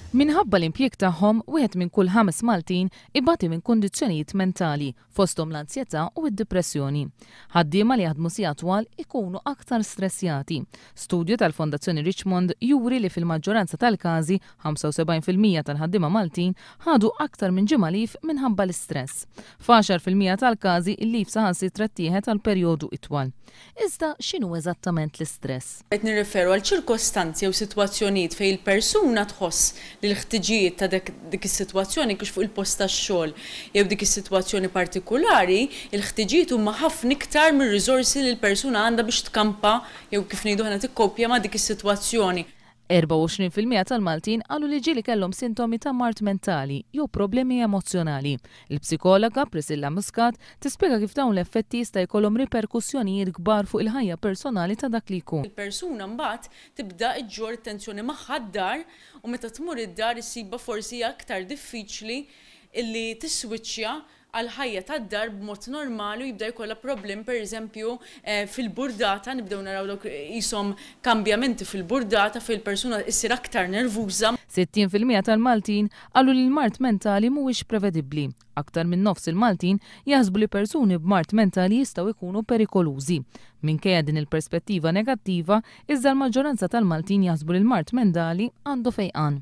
Minħabba l-impjieg tagħhom, wieħed minn kull ħames Maltin ibati minn kundizzjonijiet mentali, fosthom l-anzjetà u d-dipressjoni. Ħaddiema li jaħdmu sigħat twal ikunu aktar stressjati. Studju tal-Fondazzjoni Richmond juri li fil-maġġoranza tal-każi, 75% tal-ħaddiema Maltin ħadu aktar minn ġimgħa leave minħabba l-istress. F'10% tal-każi il-leave saħansitra ttieħed għal perjodu itwal. Iżda x'inhu eżattament l-istress? Qed nirreferu għal ċirkostanzi jew sitwazzjonijiet fejn il-persuna tħoss li l-ħtiġijiet ta' dik is-sitwazzjoni, kienx fuq il-post tax-xogħol jew dik is-sitwazzjoni partikulari, il-ħtiġijiet huma ħafna iktar mir-riżorsi li l-persuna għandha biex tkampa jew kif ngħidu aħna tikkopja ma' dik is-sitwazzjoni. 24% tal-Maltin qalu li ġieli kellhom sintomi ta' mard mentali jew problemi emozzjonali. Il-psikologa Priscilla Muscat tispjega kif dawn l-effetti jista' jkollhom riperkussjonijiet kbar fuq il-ħajja personali ta' dak li jkun. Il-persuna mbagħad tibda ġġorr it-tensjoni magħha d-dar u meta tmur id-dar issibha forsi hija aktar diffiċli illi tiswiċċja għall-ħajja tad-dar b'mod normali u jibda jkollha problemi pereżempju fil-burdata, nibdew naraw dawk qishom kambjamenti fil-burdata fejn il-persuna issir aktar nervuża. 60% tal-Maltin qalu li l-mard mentali mhuwiex prevedibbli. Aktar minn nofs il-Maltin jaħsbu li persuni b'mard mentali jistgħu jkunu perikolużi. Minkejja din il-perspettiva negattiva, iżda l-maġġoranza tal-Maltin jaħsbu li l-mard mentali għandu fejqan.